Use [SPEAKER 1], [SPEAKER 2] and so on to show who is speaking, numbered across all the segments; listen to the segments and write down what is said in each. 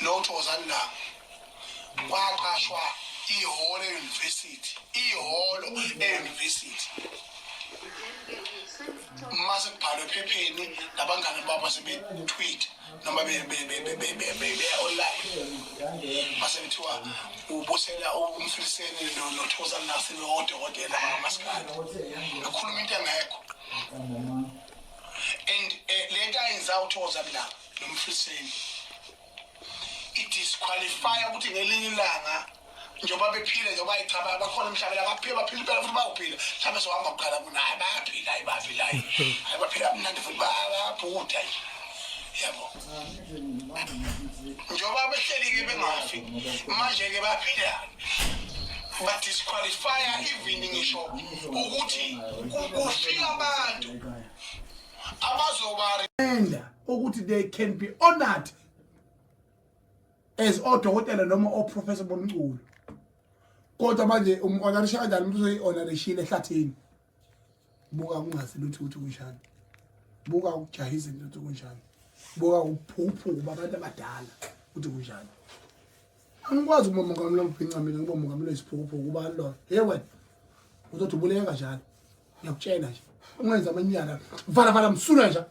[SPEAKER 1] noThokozani Langa kwaqashwa ihholo e-university, ihholo e-university, mase kubhalwe ephepheni nabangani babo sebetweet noma be-online, mase kuthiwa ubusela umfiliseni noThokozani Langa sebewodokotela bakamaskandi, bekhuluma into engekho. And le nto ayenza uThokozani Langa nomfiliseni idisqualify ukuthi ngelinye ilanga njengoba bephila, njengoba cha, bakhona emhlabeni, abaphila, baphila impela futhi bawuphila, mhlawumbe sohamba kuqala kuna, hayi bayaphila, hayi baphila, hayi hayi baphila mnandi futhi bayabhukuda nje, yabo, njengoba behleli-ke bengafi manje-ke baphila, badisqualifya even ngisho ukuthi kufika abantu abazoba
[SPEAKER 2] ukuthi they can be honored as odokotela noma oprofessor bomculo. Kodwa manje um-honorisha kanjani umuntu uzoyi-honorishile ehlathini? Buka kungazi lutho ukuthi kunjani, buka ukujaha izinto ukuthi kunjani, buka ukuphuphuka babantu abadala ukuthi kunjani. Angikwazi ukuba mongameli wamabhinca mina, ngiba mongameli wesiphukuphuku. Ubani loyo? Ye wena uzothi ubuleka njalo, ngiyakutshela nje, ungenza amanyala, vala vala msuna nje.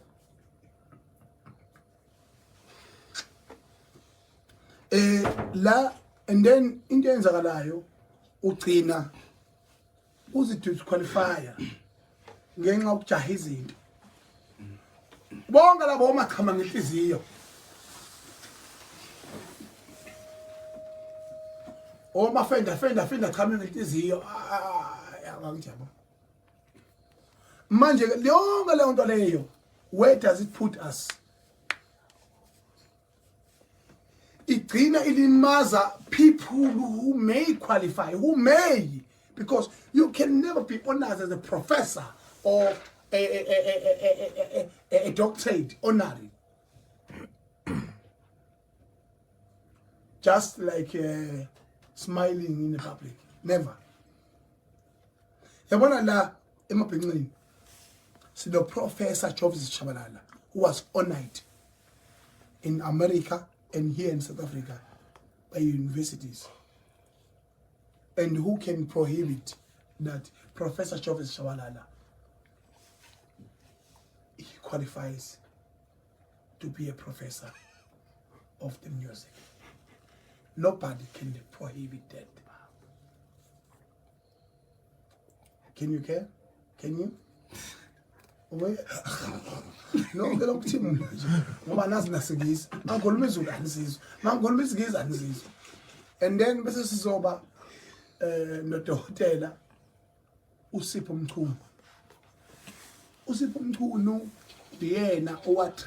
[SPEAKER 2] La and then into eyenzakalayo, ugcina uzidisqualifya ngenxa yokujaha izinto. Bonke labo omachama ngenhliziyo, omafenda fenda fenda chama ngenhliziyo, angithi yabo. Manje yonke leyo nto leyo, where does it put us? Igcina ilimaza people who may qualify, who may, because you can never be honored as a professor or a doctorate honorary just like smiling in the public. Never. Yabona la emabhinqini sino Professor Jobs Tshabalala, who was honored in America and here in South Africa by universities. And who can prohibit that Professor Jobs Tshabalala, he qualifies to be a professor of the music? Nobody can prohibit that. Can you care? Can you? No, ngicela ukuthi mina nje, ngoba nazi nasingisi, mangikhuluma isiZulu anisizwa, mangikhuluma isiNgisi anisizwa. And then bese sizoba nodokotela uSipho Mchunu. USipho Mchunu uyena owathi